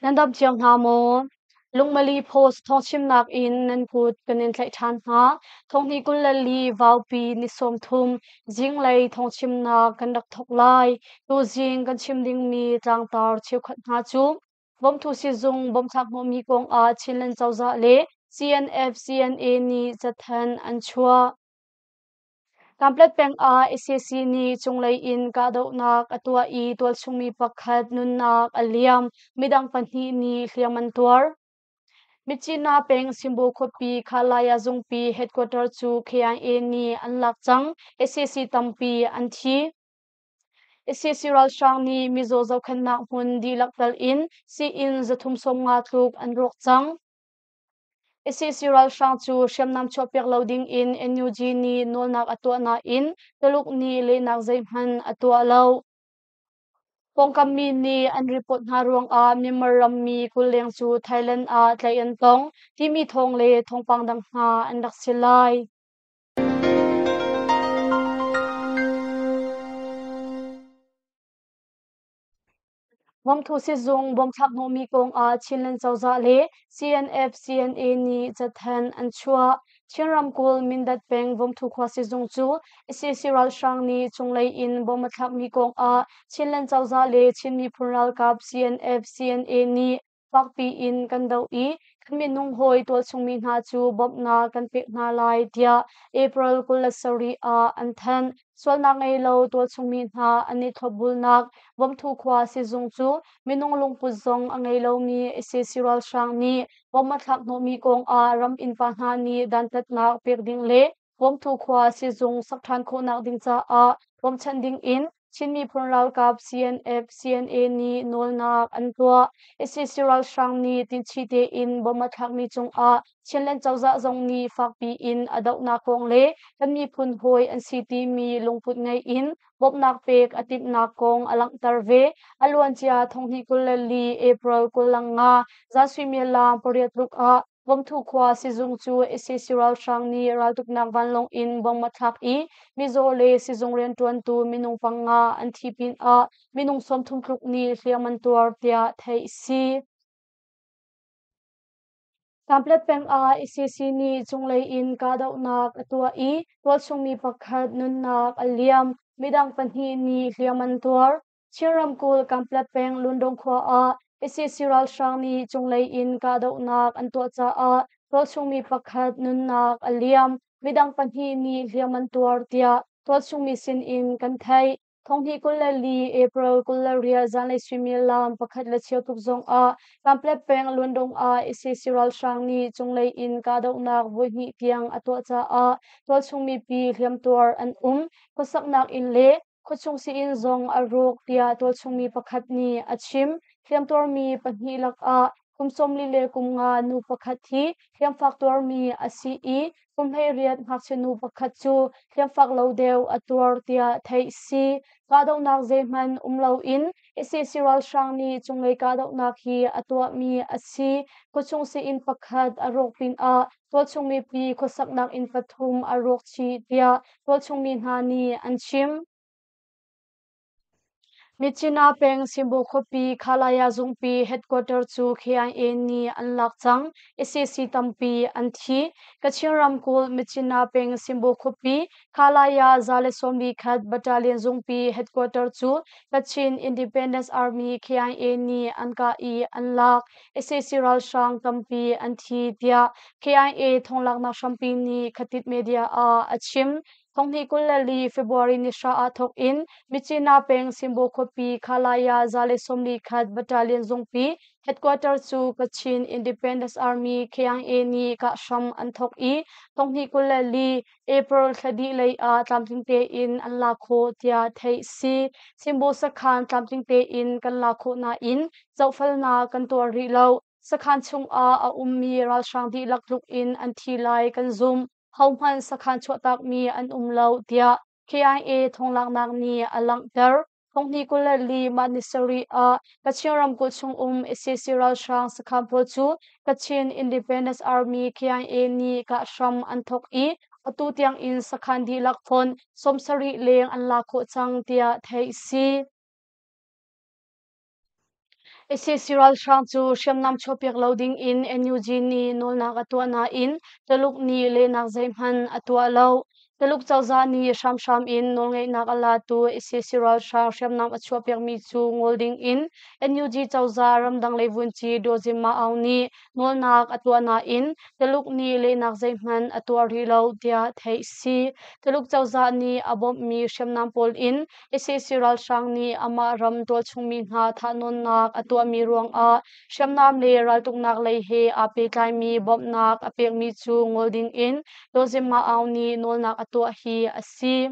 Nan dam cio hna maw? Lungmali Post thawngchimnak in nan kut kan in tlaih ṭhan hna. Thonghnih 24 Vaupi ni 30 zinglei thawngchimnak kan rak thawk lai. Tuzing kan chim dingmi tlangtar cheukhat hna cu Bawmtu sizung bawmthlak hnawhmi kongah Chinland cozah le CNF CNA nih cathanh an chuah. Kanpetlet peng ah sac nih cunglei in kahdohnak a tuah i tualchungmi pakhat nunnak a liam, midang pahnih nih hliam an tuar. Myitkyina peng Simbu khuapi Khalaya zungpi headquarter cu KIA nih an lak cang. Sac tampi an thi. Sac ralhrang nih mizaw zohkhenhnak hmun dihlak tal in sii-inn 350 tluk an rawk cang. Sac ralhrang cu hriamnam chuahpiak lo dingin NUG nih nawlnak a tuah nain Tuluk nih lehnak zeihmanh a tuah lo. Pawngkam mi nih an report hna ruangah Myanmar rammi 20 leng cu Thailand ah tlaih an tong timi thawng le thawngpang dang hna an rak si lai. Vomthu sizung bawmthlak hnawhmi kongah Chinland cozah le CNF CNA nih cathanh an chuah. Chin ramkulh Mindat peng Vomthu khua sizung cu sac ralhrang nih cunglei in bom a thlakmi kongah Chinland cozah le Chin miphun ralkap CNF CNA nih fakpi in kan doh i kan minung hawi tualchungmi hna cu bawmhnak kan pek hna lai tiah April 27 ah an thanh. Sualnak ngei lo tualchungmi hna an i thlopbulnak Vomthu khua sizung cu minung lungput zong a ngei lomi sac ralhrang nih bom a thlak hnawhmi kongah ram innpa hna nih dantatnak pek ding le Vomthu khua sizung sak ṭhan khawhnak ding caah bawmchanh ding in Chin miphun ralkap CNF CNA nih nawlnak an tuah. Sac ralhrang nih tinchih tein bom a thlakmi cungah Chinland cozah zong nih fakpi in a dohnak kong le kan miphun hawi an si timi lungput ngei in bawmhnak pek a timhnak kong a langhter ve. A luancia thonghnih 24 April 25 zan suimilam pariat tluk ah Vomthu khua sizung cu sac ralhrang nih raltuknak vanlawng in bomb a thlak i mizaw le sizung rianṭuantu minung panga an thi pinah minung 30 tluk nih hliam an tuar tiah theih a si. Kanpetlet peng ah sac nih cunglei in kahdohnak a tuah i tualchungmi pakhat nunnak a liam, midang pahnih nih hliam an tuar. Chin ramkulh Kanpetlet peng Lundung khua ah sac ralhrang nih cunglei in kahdohnak an tuah caah tualchungmi pakhat nunnak a liam, midang pahnih nih hliam an tuar tiah tualchungmi sin in kan theih. Thonghnih 24 April 28 zanlei suimilam pakhat le cheu tluk zong ah Kanpetlet peng Lundung ah sac ralhrang nih cunglei in kahdohnak voihnih tiang a tuah caah tualchung mipi hliamtuar an um. Khuasaknak inn le Khuachung sii-inn zong a rawk tiah tualchungmi pakhat nih a chim. Hliamtuarmi pahnih lakah kum 45 nu pakhat hi hliamfak tuarmi a si i kum 18 ngakchia nu pakhat cu hliamfak lo deuh a tuar tiah theih si. Kahdohnak zeihmanh um loin sac ralhrang nih cunglei kahdohnak hi a tuahmi a si. Khuachung sii-inn pakhat a rawk pinah tualchung mipi khuasaknak inn pathum a rawk chih tiah tualchungmi hna nih an chim. Myitkyina peng Simbu khuapi Khalaya zungpi headquarter cu KIA nih an lak cang. Sac tampi an thi. Kachin ramkulh Myitkyina peng Simbu khuapi Khalaya 141 Battalion zungpi headquarter cu Kachin Independence Army KIA nih an kah i an lak. Sac ralhrang tampi an thi tiah KIA thonglaknak hrampi nih Khatit Media ah a chim. Thonghnih 24 February ni hra ah thawk in Myitkyina peng Simbu khuapi Khalaya 141 Battalion zungpi headquarter cu Kachin Independence Army KIA nih kah hram an thawk i thonghnih 24 April thla dih lei ah tlamtling tein an la khawh tiah theih si. Simbu sakhan tlamtling tein kan la khawh nain zohfelnak kan tuah rih lo. Sakhan chungah a ummi ralhrang dihlak tluk in an thi lai kan zumh. Hohmanh sakhan chuahtakmi an um lo tiah KIA thonglaknak nih a langhter. Thonghnih 24 mah ni sarih ah Kachin ramkulh chungum sac ralhrang sakhan pawl cu Kachin Independence Army KIA nih kah hram an thawk i atu tiang in sakhan dihlak fonh 70 leng an lak khawh cang tiah theih si. Sac ralhrang cu hriamnam chuahpiak lo ding in NUG nih nawlnak a tuah nain Tuluk nih lehnak zeihmanh a tuah lo. Tuluk cozah nih hramhram in nawlngeihnak a latu sac ralhrang hriamnam a chuahpiakmi cu ngol ding in NUG cozah ramdang lei vunci Daw Zin Ma Aung nih nawlnak a tuah nain Tuluk nih lehnak zeihmanh a tuah rih lo tiah theih a si. Tuluk cozah nih a bawmhmi hriamnam pawl in sac ralhrang nih amah ram tualchungmi hna thahnawnnak a tuahmi ruangah hriamnam le raltuknak lei he aa pehtlaimi bawmhnak a pekmi cu ngol dingin Daw Zin Ma Aung nih nawlnak a tuah hi a si.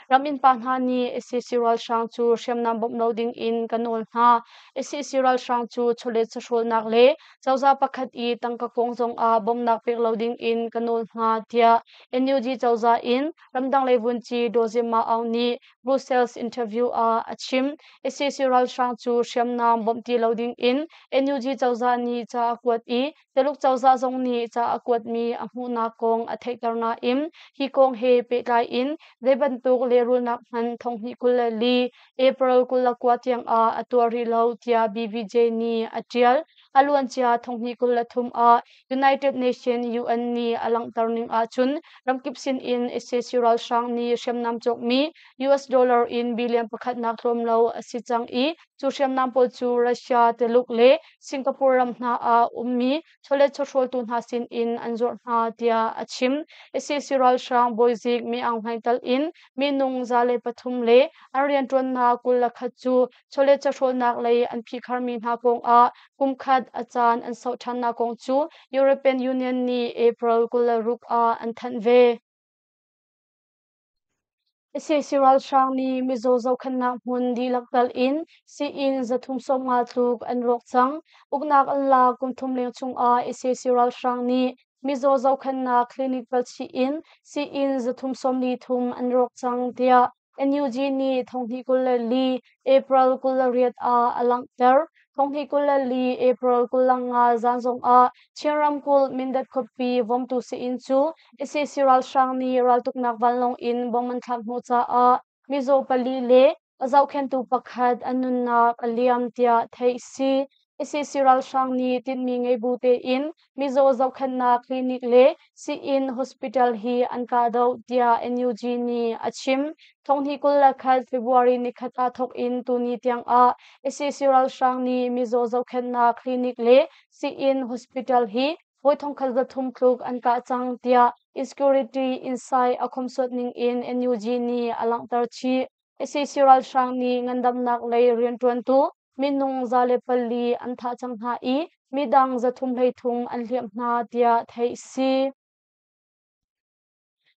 Ram innpa hna nih sac ralhrang cu hriamnam bawmh lo dingin ka nawl hna. Sac ralhrang cu chawlet chawhrawlnak le cozah pakhat i tangka kong zongah bawmhnak pek lo dingin ka nawl hna tiah NUG cozah in ramdang lei vunci Daw Zin Ma Aung nih Brussels interview ah a chim. Sac ralhrang cu hriamnam bawmh ti lo dingin NUG cozah nih ca a kuat i Tuluk cozah zong nih ca a kuatmi a hmuhnak kong a theihter nain hi kong he pehtlai in zei bantuk lehrulnak hmanh 2024 April 29 tiang ah a tuah rih lo tiah BBJ nih a ṭial. A luancia 2023 ah United Nations UN nih a langhter ning ahcun ramkip sinin sac ralhrang nih hriamnam cawkmi US dollar in billion pakhat nak tlawm lo a si cang i cu hriamnam pawl cu Russia, Tuluk le Singapore ram hna ah ummi chawlet chawhrawltu hna sinin an zuarh hna tiah a chim. Sac ralhrang bawizik Mi Aung Hlaing tal in minung 103 le an rianṭuannak 21 cu chawlet chawhrawlnak lei an phihkharmi hna kongah kumkhat a caan an sauh ṭhannak kong cu European Union nih April 26 ah an thanh ve. Sac ralhrang nih mizaw zohkhenhnak hmun dihlak tal in sii-inn 350 tluk an rawk cang. Uknak an lak kum thum leng chungah sac ralhrang nih mizaw zohkhenhnak clinic palchih in sii-inn 343 an rawk cang tiah NUG nih 2024 April 28 ah a langhter. 2024 April 25 zan zongah Chin ramkulh Mindat khuapi Vomtu sii-inn cu sac ralhrang nih raltuknak vanlawng in bomb an thlak hnawh caah mizaw pali le a zohkhenhtu pakhat an nunnak a liam tiah theih a si. Sac ralhrang nih tinhmi ngei bu tein mizaw zohkhenhnak clinic le sii-inn hospital hi an kahdoh tiah NUG nih a chim. 2021 February nikhat ah thawk in tuni tiang ah sac ralhrang nih mizaw zohkhenhnak clinic le sii-inn hospital hi voi 1300 tluk an kah cang tiah Insecurity Insight a khomsuat ning in NUG nih a langhter chih. Sac ralhrang nih ngandamnak lei rianṭuantu minung 104 an thah cang hna i midang 333 an hliamh hna tiah theih a si.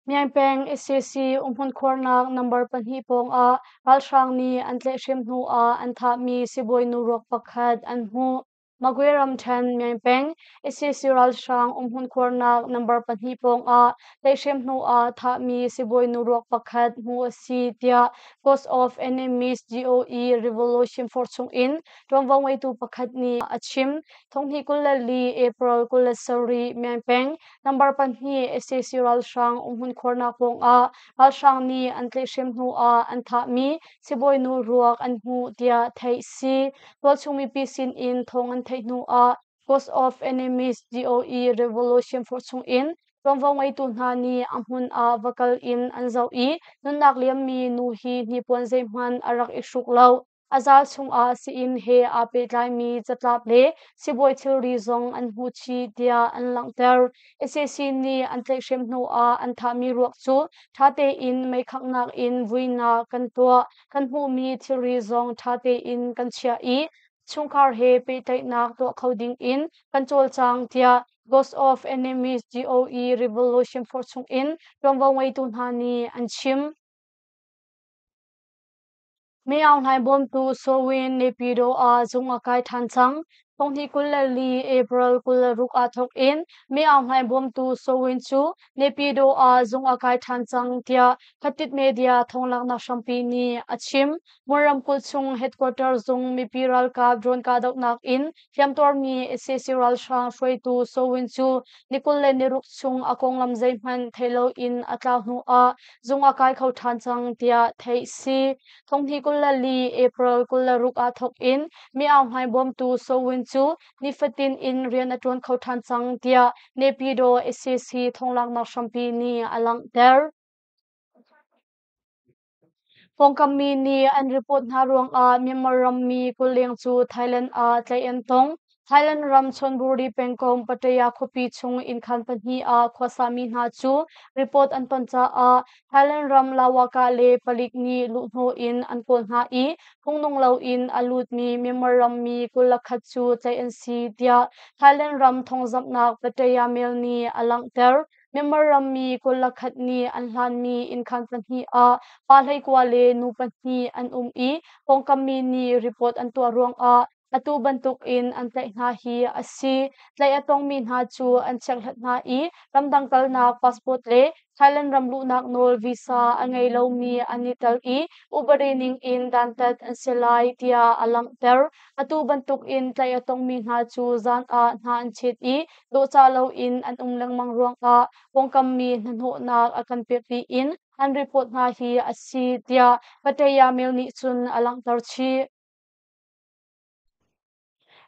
Myaing peng sac umhmun khuarnak number pahnih pawngah ralhrang nih an tlaihhrem hnu ah an thahmi sibawi nu ruak pakhat an hmuh. Magwe ramṭhen Myaing peng sac ralhrang umhmun khuarnak number pahnih pawngah tlaihhrem hnu ah thahmi sibawi nu ruak pakhat hmuh a si tiah Cause of Enemies GOE Revolution Force chungin ṭuanvo ngeitu pakhat nih a chim. 2024 April 27 Myaing peng number pahnih sac ralhrang umhmun khuarnak pawngah ralhrang nih an tlaihhrem hnu ah an thahmi sibawi nu ruak an hmuh tiah theih a si. Tualchung mipi sinin thawng an theih hnu ah Cause of Enemies GOE Revolution Force chungin ṭuanvo ngeitu hna nih a hmun ah va kal in an zoh i nunnak liammi nu hi hnipuan zeihmanh a rak i hruk lo. A zal chungah sii-inn he aa pehtlaimi catlap le sibawi thilri zong an hmuh chih tiah an langhter. Sac nih an tlaihhrem hnu ah an thahmi ruak cu ṭha tein meikhanghnak in vuinak kan tuah. Kan hmuhmi thilri zong ṭha tein kan chiah i chungkhar he pehtlaihnak tuah kho ding in kan cawlcang tiah Ghost of Enemies GOE Revolution Force chungin ṭuanvo ngeitu hna nih an chim. Mi Aung Hlaing bawmtu Soe Win Naypyidaw ah zung a kai ṭhan cang. Thonghnih 24 April 26 ah thawk in Min Aung Hlaing bawmtu Soe Win cu Naypyidaw ah zung a kai ṭhan cang tiah Khatit Media thawnglaknak hrampi nih a chim. Mon ramkulh chung headquarter zung mipi ralkap drone kahdohnak in hliamtuarmi sac ralhrang hruaitu Soe Win cu ni 26 chung a konglam zeihmanh theih loin a tlau hnu ah zung a kai kho ṭhan cang tiah theih si. Thonghnih 24 April 26 ah thawk in Mi Aung Hlaing bawmtu Soe Win cu nifatin in rian a ṭuan kho ṭhan cang tiah Naypyidaw sac thonglaknak hrampi nih a langhter. Pawngkam mi nih an report hna ruangah Myanmar rammi 20 leng cu Thailand ah tlaih an tong. Thailand ram Chonburi pengkomh Pattaya khuapi chung innkhan pahnih ah khuasami hna cu report an ton caah Thailand ram Lawaka le palik nih luhhnawh in an kawl hna i phungnung loin a lutmi Myanmar rammi 21 cu tlaih an si tiah Thailand ram thawngzamhnak Pattaya Mail nih a langhter. Myanmar rammi 21 nih an hlanmi innkhan pahnih ah pa 19 le nu pahnih an um i pawngkam mi nih report an tuah ruangah atu bantukin an tlaih hna hi a si. Tlaih a tongmi hna cu an chekhlat hna i ramdang kalnak passport le Thailand ram luhnak nawl visa a ngei lomi an i tel i upadi ning in dantat an si lai tiah a langhter. Atu bantukin tlaih a tongmi hna cu zan ah hna an chet i dawhcah loin an um lengmang ruangah pawngkam mi hnahnawhnak a kan pek tiin an report hna hi a si tiah Pattaya Mail nih cun a langhter chih.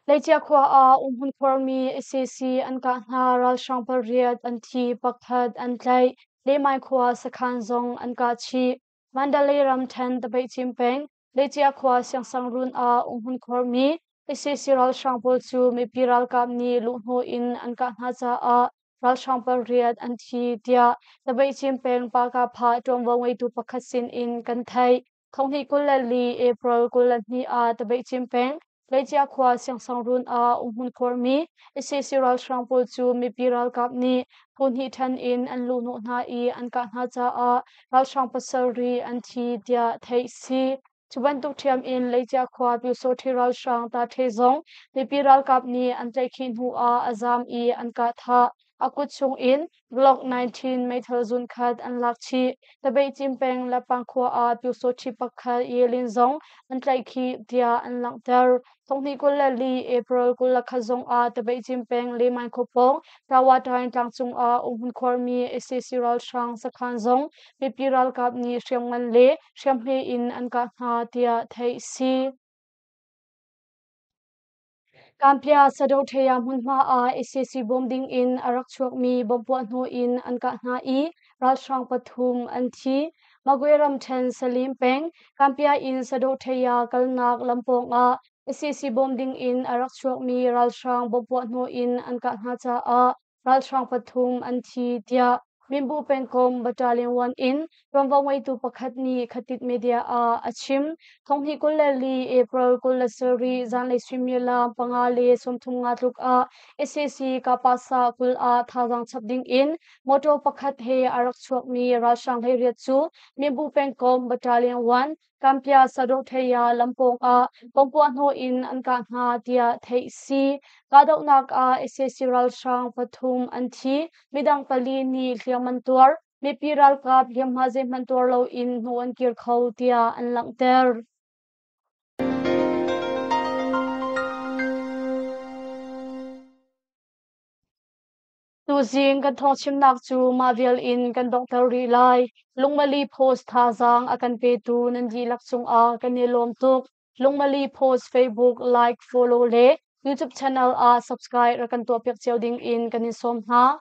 Leicia khua ah umhmun khuarmi sac an kah hna ralhrang pariat an thi, pakhat an tlaih. Lemai khua sakhan zong an kah chih. Mandalay ramṭhen Tabeihcim peng Leicia khua Siangsangrun ah umhmun khuarmi sac ralhrang pawl cu mipi ralkap nih luhhnawh in an kah hna caah ralhrang pariat an thi tiah Tabeihcim peng Pakapha ṭuanvo ngeitu pakhat sin in kan theih. Thonghnih 24 April 22 ah Tabeihcim peng Leicia khua Siangsangrun ah umhmun khuarmi sac ralhrang pawl cu mipi ralkap nih phu hnih ṭhen in an luhhnawh hna i an kah hna caah ralhrang pasarih an thi tiah theih si. Cu bantuk ṭhiam in Leicia khua Pyusawṭhi ralhrang Ta Ṭhe zong mipi ralkap nih an tlaihkhih hnu ah a zaam i an kah thah. A kut chung in Glock 19 meithal zun khat an lak chih. Tabeihcim peng Lapang khua ah Pyusawṭhi pakhat Yelin zong an tlaihkhih tiah an langhter. Thonghnih 24 April 21 zong ah Tabeihcim peng Lemai khua pawng Tawatain tlangcung ah umhmun khuarmi sac ralhrang sakhan zong mipi ralkap nih hriamngan le hriamhme in an kah hna tiah theih si. Kampia Sadothaya hmunhma ah sac bawm ding in a rak chuakmi bomb puah hnu in an kah hna i ralhrang pathum an thi. Magwe ramṭhen Salim peng Kampia in Sadothaya kalnak lam pawngah sac bawm ding in a rak chuakmi ralhrang bomb puah hnu in an kah hna caah ralhrang pathum an thi tiah Minbu pengkomh Battalion 1 in ṭuanvo ngeitu pakhat nih Khatit Media ah a chim. Thonghnih 24 April 27 zanlei suimilam 5:35 tluk ah sac Kapasa 20 ah thazaang chap ding in motor pakhat he a rak chuakmi ralhrang 18 cu Minbu pengkomh Battalion 1 Kampia Sadothaya lampawng ah pawngpuah hnawh in an kah hna tiah theih si. Kahdohnak ah sac ralhrang pathum an thi, midang pali nih hliam an tuar. Mipi ralkap hliamhma zeihmanh tuar loin hnu an kir kho tiah an langhter. Tuzing kan thawngchimnak cu mah vial in kan donghter rih lai. Lungmali Post thazaang a kan petu nan dihlak cungah kan i lawm tuk. Lungmali Post Facebook like, follow le YouTube channel ah subscribe rak kan tuahpiak cio ding in kan in sawm hna.